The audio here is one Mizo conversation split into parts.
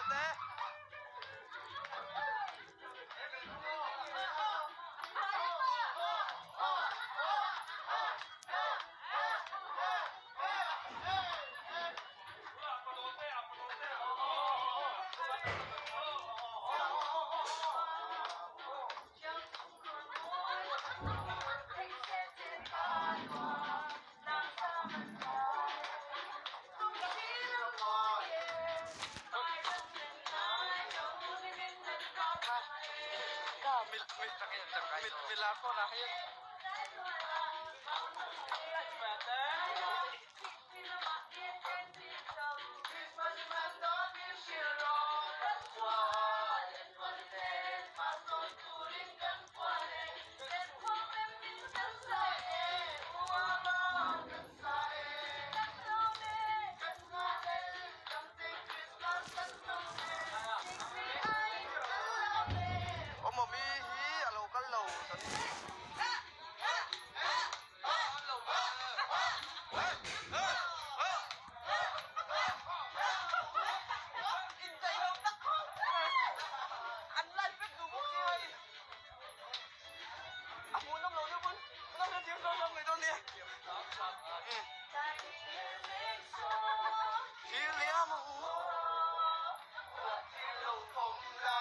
teh. Milar pawh lah hi. Awmawmi hi a lo kal lo ta ni.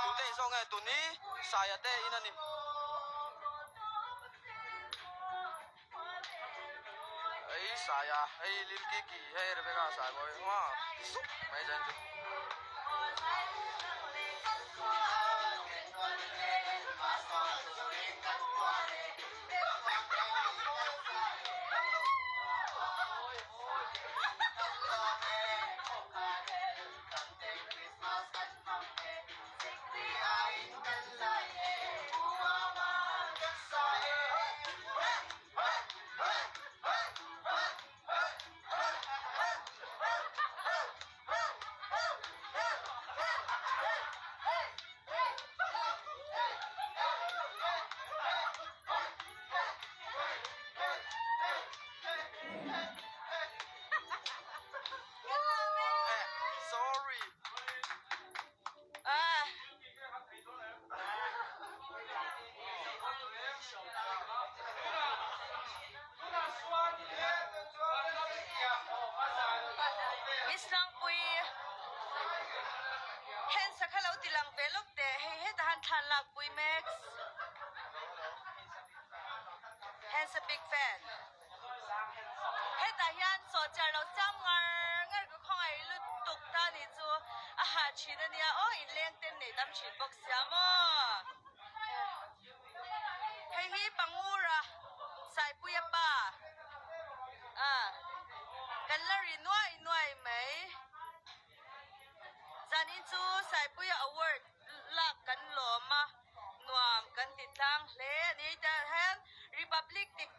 Tute in saw nge tuni Saia te in a ni. Ei Saia hei Lil Kiki hei Rebecca Sai mawi hma sup mai zen chu. Sorry. Miss Langpui hen sakha lo ti lang ve lawk teh hei hetah han thlan lakpui mek Hensa big fan hetah hian sawhchiar lo siam ngar ngar ka khawngaih lutuk ta ni chu a hah thin a nia aw inleng ten nei tam thin bawk sia maw hei hi Pangura Saipuia pa ah kan la ri nuai nuai mai zanin chu Saipuia award lak kan lawm a. Nuam kan ti tlang hle a ni. Tah hian Republic dik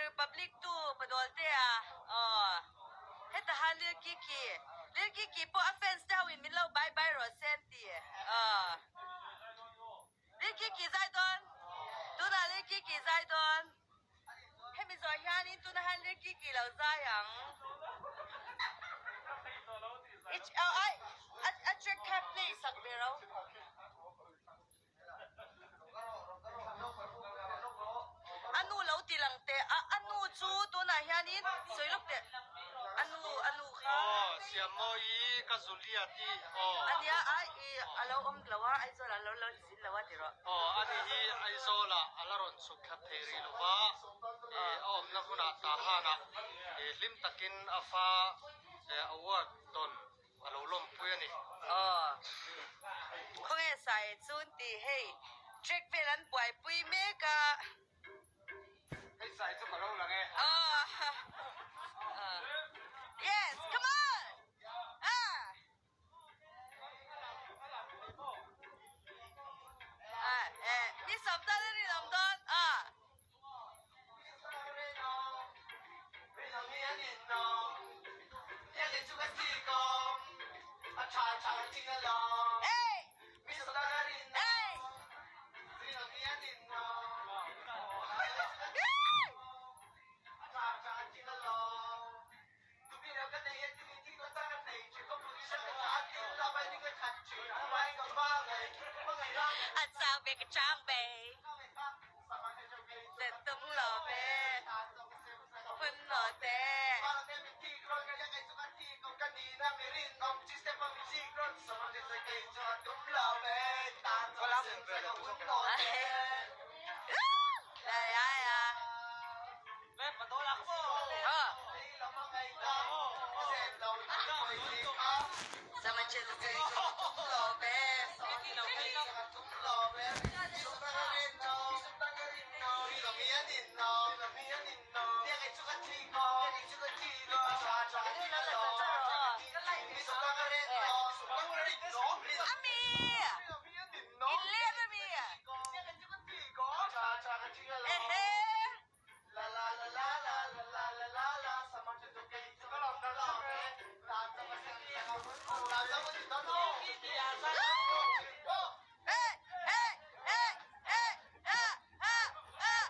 Republic tu padawl te a aw heta han Lil Kiki Lil Kiki pawh a fans te ho in min lo bye bye rawh se an ti aw Lil Kiki zai dawn tunah Lil Kiki zai dawn hemi zawh hianin tunah hian Lil Kiki lo zai ang a track kha play sak ve ro. A nu lo ti lang teh a, a nu chu tunah hianin sawi lawk teh a nu a nu kha. Aw Siammawi ka Zulia ti aw. A nia a i a lo awm lo a Aizawl ah lo lo zin lo a ti rawh. Aw a ni hi Aizawl ah a la rawn chhuk thla thei rih lo va, a awmna hmunah Tahan ah hlim takin a fa award dawn A lo lawmpui a ni. Aw. Khawnge sai chun tih hei track vel an buaipui mek a. Hei sai chu ka lo lang e. Aw. Yes, come on! Ah! Ah, eh, mi sawmtan a rinawm dawn. Ah. A chang ve ka chang ve. Te tum lo ve. Hun lo te. Ami! In let ami! Ehe! Hey! Hey! Hey! Hey! Ah! Ah! Ah!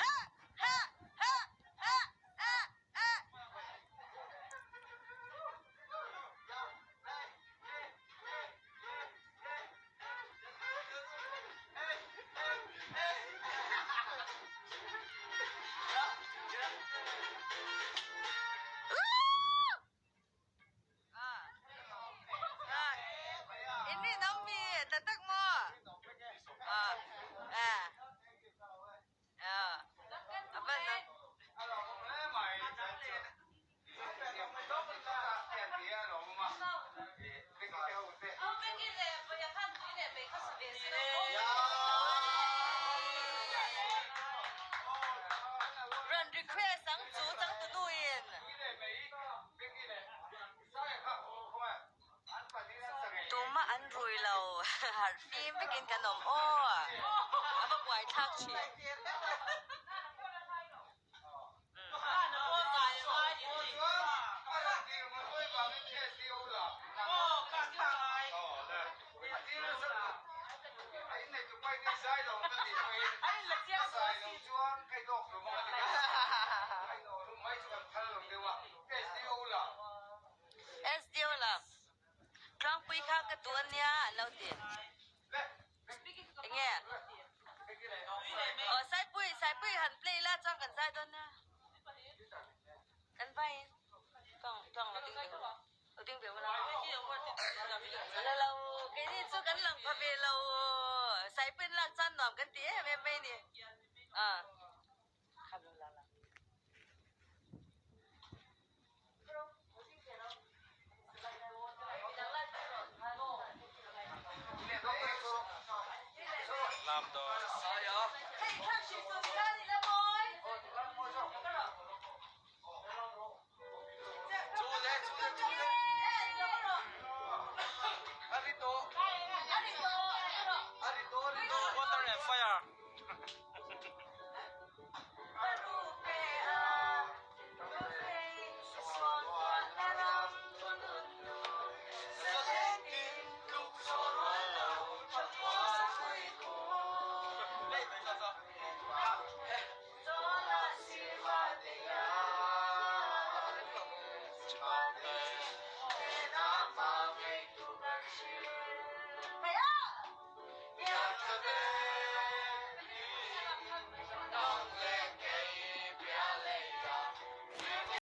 Ha! Ha! Ha! Ha! Ha! Ha! Ha! In rinawm mi ta tak maw? Rawn request ang chu changtunu in. Tumah an rui lo harh fim vekin kan awm aw a va buai thlak thin. SDO lam tlangpui kha ka duh ania an lo ti. Enge? Aw Saipui, Saipui han play la chuan kan zai dawn nia. Kan vaiin tawng tawng lo ding ve ula. Lo ding ve ula. La lo keini chu kan lang pha ve lo. Saipuiin lak chuan nuam kan ti em em mai ni. Ah.